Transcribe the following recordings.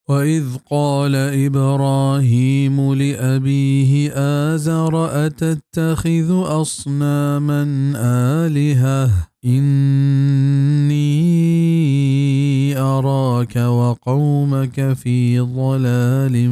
وإذ قال إبراهيم لأبيه آزر أتتخذ أصناما آلهة إني أراك وقومك في ضلال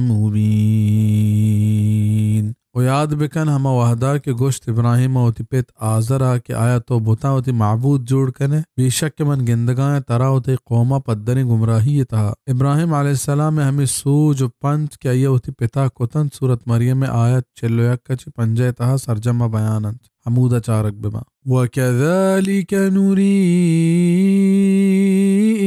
مبين. و یاد بکن ہما وہدا کہ گوشت ابراہیم ءَ وتی پت آزر ءَ کہ آیا تو بتاں وتی معبود جوڑ کن ئے؟ بے شک کہ من گندگایاں ترا و تئی قوم ءَ پدریں گمراہی ءِ تہا۔ ابراہیم علیہ السلام ءِ ہمے سوج و پنت کہ آئی ءَ وتی پت ءَ کتنت، سورت مریم ءِ آیت چل و یک ءَ چہ پنجاہ ءِ تہا سرجم ءَ بیان انت۔ ہمودا چارگ بباں۔ وكذلك نري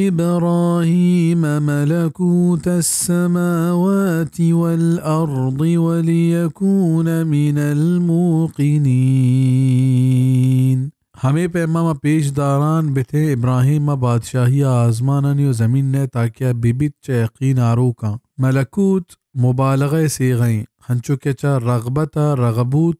إبراهيم ملكوت السماوات والأرض وليكون من الموقنين۔ ہمے پیما ما پیش داران بتیں ابراہیم ءَ بادشاہی آزمانانی و زمین ءِ، تاکہ آ ببیت چہ یقین آروکاں۔ ملکوت مبالغہ ءِ صیغہ ایں، ہنچو کہ چہ رغبت ءَ رغبوت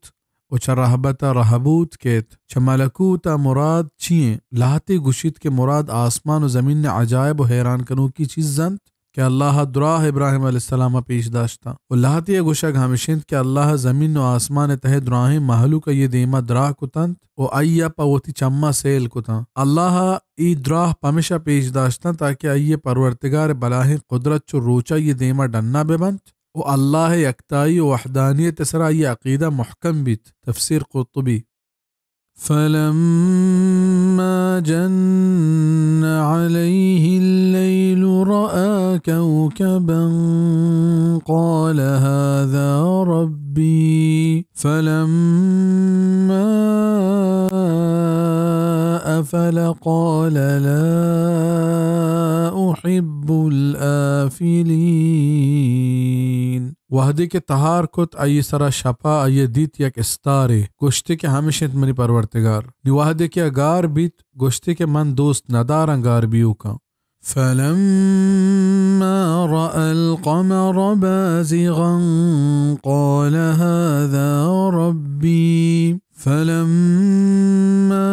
و چہ رہبت ءَ رہبوت کیت۔ چہ ملکوت ءَ مراد چی ایں؟ لہتے گوشیت کہ مراد آسمان و زمین ءِ عجائب و حیران کنوکی چیز انت کہ اللہ ءَ دراہ ابراہیم علیہ السلام ءَ پیش داشتاں۔ و لہتے ءِ گوشگ ہمش انت کہ اللہ ءَ زمین و آسمان ءِ تہ ءِ دراہیں مہلوک آئی ءِ دیما دراہ کتنت و آئی ءَ پہ وتی چماں سیل کتاں۔ اللہ ءَ اے دراہ پمشا پیش داشتاں تاکہ آئی ءِ پرورتگار ءِ بلاہیں قدرت چو روچ آئی ءِ دیما ڈنا ببنت و اللہ ءِ یکتائی و وحدانیت ءِ سرا آئی ءِ عقیدہ محکم بیت۔ تفسیر قرطبی۔ فلما جن عليه الليل رأى كوكبا قال هذا ربي فلما أفل قال لا أحب الآفلين۔ وہدے کہ تہار کت آئی ءِ سرا شپا، آئی ءَ دیت یک استارے، گوشتے کہ ہمش انت منی پرورتگار۔ نی وہدے کہ آ گار بیت، گوشتے کہ من دوست نداراں گار بیوکاں۔ فلما رأى القمر بازغا قال هذا ربي فلما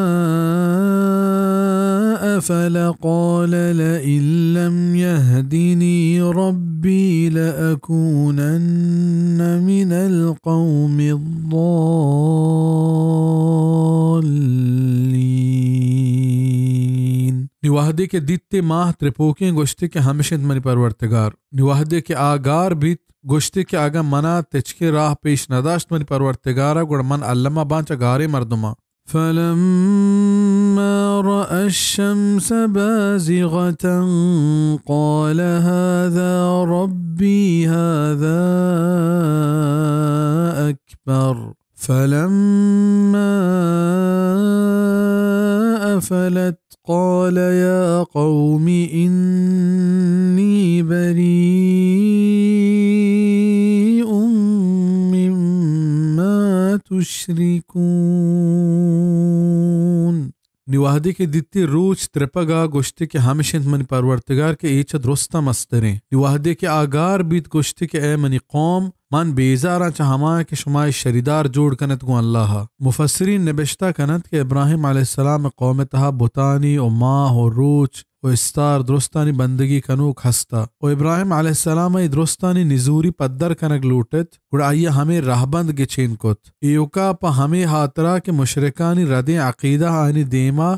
أفل قال لئن لم يهدني ربي لأكونن من القوم الضالين۔ نی وہدے کہ دیت ماہ ترپوکیں، گوشتے کہ ہمش انت منی پرورتگار۔ نی وہدے کہ آ گار بیت، گوشتے کہ اگاں منا تچکیں راہ پیش نداشت منی پرورتگارا، گڑا من الما باں چہ گاریں مردماں۔ فلما رأى الشمس بازغة قال هذا ربي هذا أكبر فلما أفلت قال يا قوم إني بريء مما تشركون۔ نی وہدے کہ دیتی روچ ترپگا، گوشتے کہ ہمش انت منی پرورتگار کہ اے چہ درستاں مستریں۔ نی وہدے کہ آ گار بیت، گوشتے کہ اے منی قوم، من بیزاراں چہ ہمایاں کہ شما اے شریدار جوڑ کنت گوں اللہ ءَ۔ مفسرین نبشتہ کنت کہ ابراہیم علیہ السلام ءِ قوم ءِ تہا بتانی و ماہ و روچ و استار درستانی بندگی کنوک ہستا و ابراہیم علیہ السلام ءَ اے درستانی نزوری پدر کنگ لوٹت، گڑا آئی ءَ ہمے رہبند گچین کت۔ ایوکا پہ ہمے ہاترا کہ مشرکانی ردیں عقیدہ آنی دیما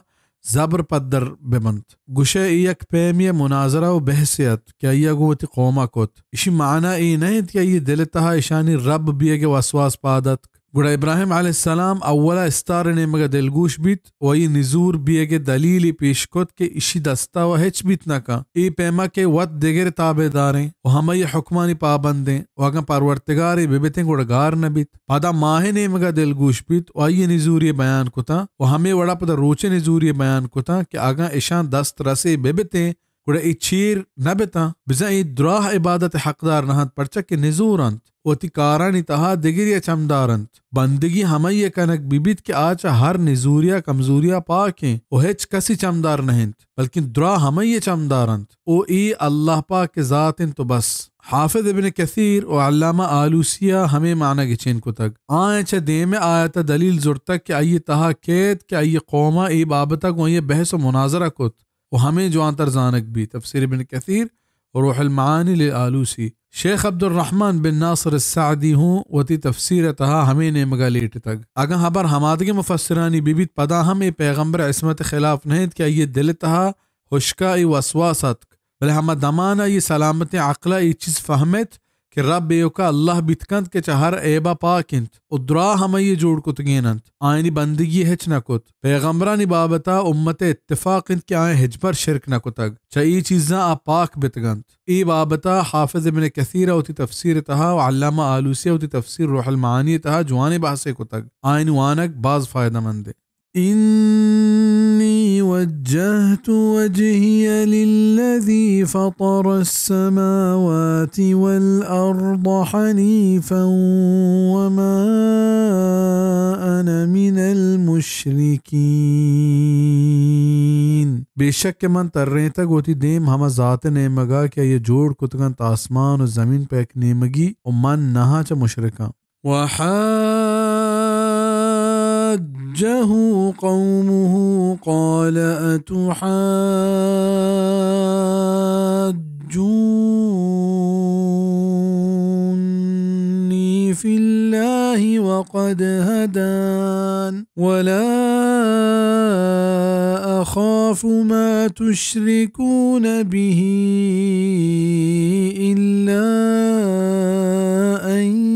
زبر پدر بہ بنت۔ گوشئے اے یک پیمے ءِ مناظرہ و بحثے ات کہ آئی ءَ گوں وتی قوم ءَ کت۔ اشی معنی اے نہ انت کہ آئی ءِ دل ءِ تہا اشانی رب بیئگ ءِ وسواس پاد اتک۔ گڑا ابراہیم علیہ السلام اولا استار ءِ نیمگ ءَ دلگوش بیت و آئی ءِ نزور بیئگ ءِ دلیلے پیش کت کہ اشی دستا و ہچ بیت نہ کن۔ اے پیما کہ وت دگرے تابعداریں و ہمائی ءِ حکمانی پابندیں و اگاں پرورتگارے بہ بتیں گڑا گار نہ بیت۔ پدا ماہ ءِ نیمگ ءَ دلگوش بیت و آئی ءِ نزوری ءَ بیان کتاں و ہمے وڑا پدا روچ ءِ نزوری ءَ بیان کتاں کہ اگاں اشاں دست رسے بہ بتیں، گڑا اے چیر نہ بتاں، بزاں اے دراہ عبادت ءِ حقدار نہ انت، پرچا کہ نزور انت، وتی کارانی تہا دگرے ءَ چمدار انت۔ بندگی ہمائی ءَ کنگ بہ بیت کہ آ چہ ہر نزوری ءُ کمزوری ءَ پاک انت و ہچ کسی چمدار نہ انت، بلکن دراہ ہمائی ءَ چمدار انت و اے اللہ پاک ءِ ذات انت و بس۔ حافظ ابن کثیر و علامہ آلوسی ءَ ہمے معنی گچین کتگ۔ آیاں چہ دیم ءِ آیت ءَ دلیل زرتگ کہ آئی ءِ تہا کیت کہ آئی ءِ قوم ءَ اے بابت ءَ گوں آئی ءَ بحث و مناظرہ کت و ہمے جوانتر زانگ بیت۔ تفسیر ابن کثیر و روح المعانی للآلوسی۔ شیخ عبدالرحمن بن ناصر السعدی ہوں وتی تفسیر ءِ تہا ہمے نیمگا لیٹتگ۔ اگاں ہبر ہمادگہ مفسرانی بہ بیت، پدا ہم اے پیغمبر ءِ عصمت ءِ خلاف نہ انت کہ آئی ءِ دل ءِ تہا ہشکا اے وسواس اتک، بلے ہما دمان ءَ آئی ءِ سلامتیں عقل ءَ اے چیز فہمت کہ رب ایوکا اللہ بیت کنت کہ چہ ہر عیبا پاک انت و دراہ ہم آئی ءِ جوڑ کتگین انت۔ آیانی بندگی ہچ نہ کت۔ پیغمبرانی بابتا امت ءِ اتفاق انت کہ آیاں ہچبر شرک نہ کتگ۔ چہ اے چیزاں آ پاک بیتگ انت۔ اے بابتا حافظ ابن کثیر ءَ وتی تفسیر ءِ تہا و علامہ آلوسی ءَ وتی تفسیر روح المعانی ءِ تہا جوانیں بحثے کتگ۔ آیانی وانگ باز فائدہ مند انت۔ إني وجهت وجهي للذي فطر السماوات والأرض حنيفا وما أنا من المشركين۔ بے شک کہ من ترینتگ وتی دیم ہما ذات ءِ نیمگا کہ آئی ءَ جوڑ کتگ انت آسمان و زمین پہ یک نیمگی، و من نہ آں چہ مشرکاں۔ وحاجه قومه قال أتحاجوني في الله وقد هدان ولا أخاف ما تشركون به إلا أن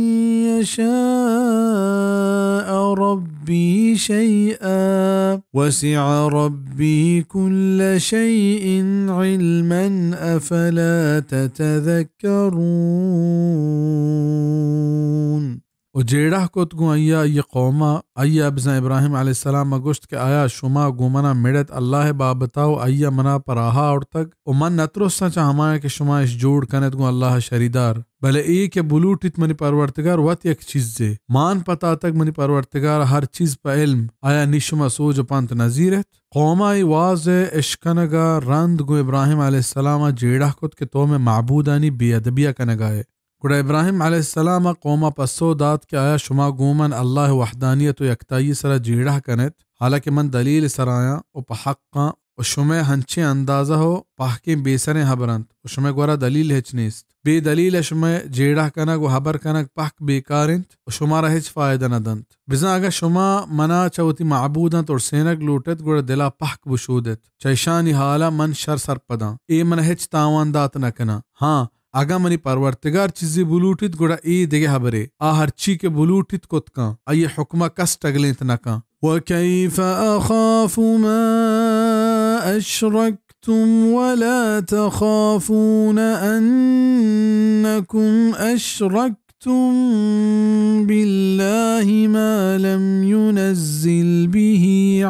يشاء ربي شيئا وسع ربي كل شيء علما أفلا تتذكرون۔ و جیڑہ کت گوں آئی ءَ آئی قوم ءَ، آئی ءَ بزاں ابراہیم علیہ السلام ءَ گوشت کہ آیا شما گوں منا مڑت اللہ ءِ بابت ءَ و آئی ءَ منا پہ راہ ءَ آورتگ؟ و من نہ ترساں چہ ہمایاں کہ شما اش جوڑ کنت گوں اللہ ءَ شریدار۔ بلے اے کہ بلوٹیت منی پرورتگار وت یک چیزے۔ مان پتاتگ منی پرورتگار ءَ ہر چیز پہ علم۔ آیا نی شما سوج و پنت نہ زیرت؟ قوم ءَ اے واز ءِ اشکنگ ءَ رند گوں ابراہیم علیہ السلام ءَ جیڑہ کت کہ تو مئے معبودانی بے ادبی ءَ کنگ ءَ ئے۔ گڑا ابراہیم علیہ السلام ءَ قوم ءَ پسو دات کہ آیا شما گوں من اللہ ءِ وحدانیت و یکتائی ءِ سرا جیڑہ کن ات، حالانکہ من دلیل ءِ سرا آں و پہ حق آں و شمئے ہنچیں اندازہ و پہکیں بے سریں ہبر انت و شمئے گورا دلیل ہچ نیست۔ بے دلیل ءَ شمئے جیڑہ کنگ و ہبر کنگ پہک بیکار انت و شمارا ہچ فائدہ نہ دنت۔ بزاں اگاں شما منا چہ وتی معبوداں ترسینگ لوٹ ات، گڑا دل ءَ پہک بشود ات۔ چہ اشانی حال ءَ من شر سرپد آں۔ اے منا ہچ تاوان دات نہ کناں۔ ہاں، اگاں منی پرورتگار چیزے بلوٹیت، گڑا اے دگہ ہبرے۔ آ ہرچی کہ بلوٹیت کت کن، آئی ءِ حکم ءَ کس ٹگلینت نہ کن۔ وكيف أخاف ما أشركتم ولا تخافون أنكم أشركتم بالله ما لم ينزل به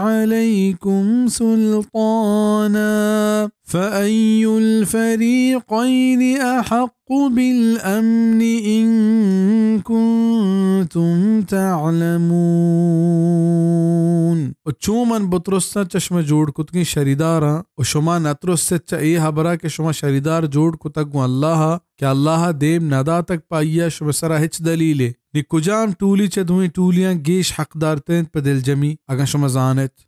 عليكم سلطانا فأي الفريقين أحق بالأمن إن كنتم تعلمون۔ و چون من بترساں چہ شمئے جوڑ کتگیں شریداراں و شما نہ ترست چہ اے ہبرا کہ شما شریدار جوڑ کتگ گوں اللہ ءَ کہ اللہ ءَ دیم نہ داتگ پہ آئی ءَ شمئے سرا ہچ دلیلے؟ نی کجام ٹولی چہ دوئیں ٹولیاں گیش حقدارتر انت پہ دلجمی، اگاں شما زان ات؟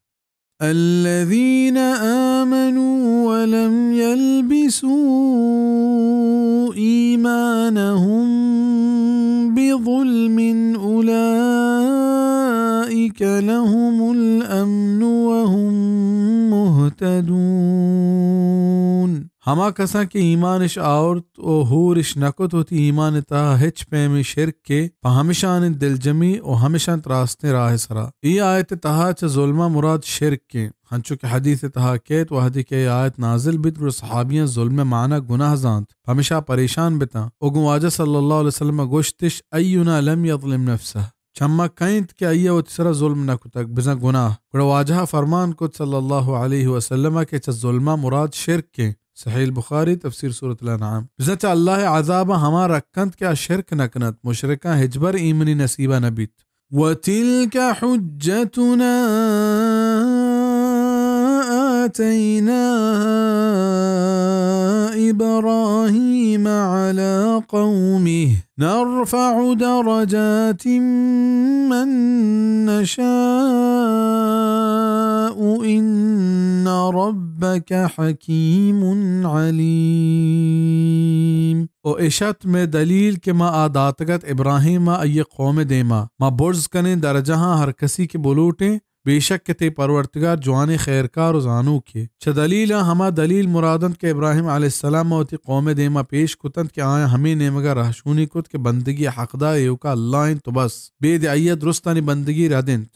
الذين آمنوا ولم يلبسوا إيمانهم بظلم أولئك لهم الأمن وهم مهتدون۔ ہما کساں کہ ایمان اش آورت و ہور اش نہ کت وتی ایمان ءِ تہا ہچ پیمیں شرکے، پہ ہمشان انت دلجمی و ہمشان انت راستیں راہ ءِ سرا۔ اے آیت ءِ تہا چہ ظلم ءَ مراد شرک انت، ہنچو کہ حدیث ءِ تہا کیت، وہدے کہ اے آیت نازل بیت، گڑا صحابیاں ظلم ءِ معنی گناہ زانت، پمیشا پریشان بتاں و گوں واجہ صلی اللہ علیہ وسلم ءَ گوشتش، أينا لم يظلم نفسه؟ چہ ما کئے انت کہ آئی ءَ وتی سرا ظلم نہ کتگ، بزاں گناہ؟ گڑا واجہ ءَ فرمان کت صلی اللہ علیہ وسلم ءَ کہ چہ ظلم ءَ مراد شرک انت۔ صحیح البخاری، تفسیر سورۃ الانعام۔ بزاں چہ اللہ ءِ عذاب ءَ ہما رکّ انت کہ آ شرک نہ کنت، مشرکاں ہچبر ایمنی نصیب ءَ نہ بیت۔ وتلك حجتنا آتيناها إبراهيم على قومه نرفع درجات من نشاء إن ربك حكيم عليم. و اش ات مئے دلیل کہ ما آ داتگ ات ابراہیم ءَ آئی ءِ قوم ءِ دیما۔ ما برز کنیں درجہاں ہر کسی کہ بلوٹیں، بے شک کہ تئی پرورتگار جوانیں خیرکار و زانوکے۔ چہ دلیلاں ہما دلیل مراد انت کہ ابراہیم علیہ السلام ءَ وتی قوم ءِ دیما پیش کت انت کہ آیاں ہمے نیمگا رہشونی کت کہ بندگی ءِ حقدار ایوکا اللہ انت و بس، بید آئی ءَ درستانی بندگی رد انت۔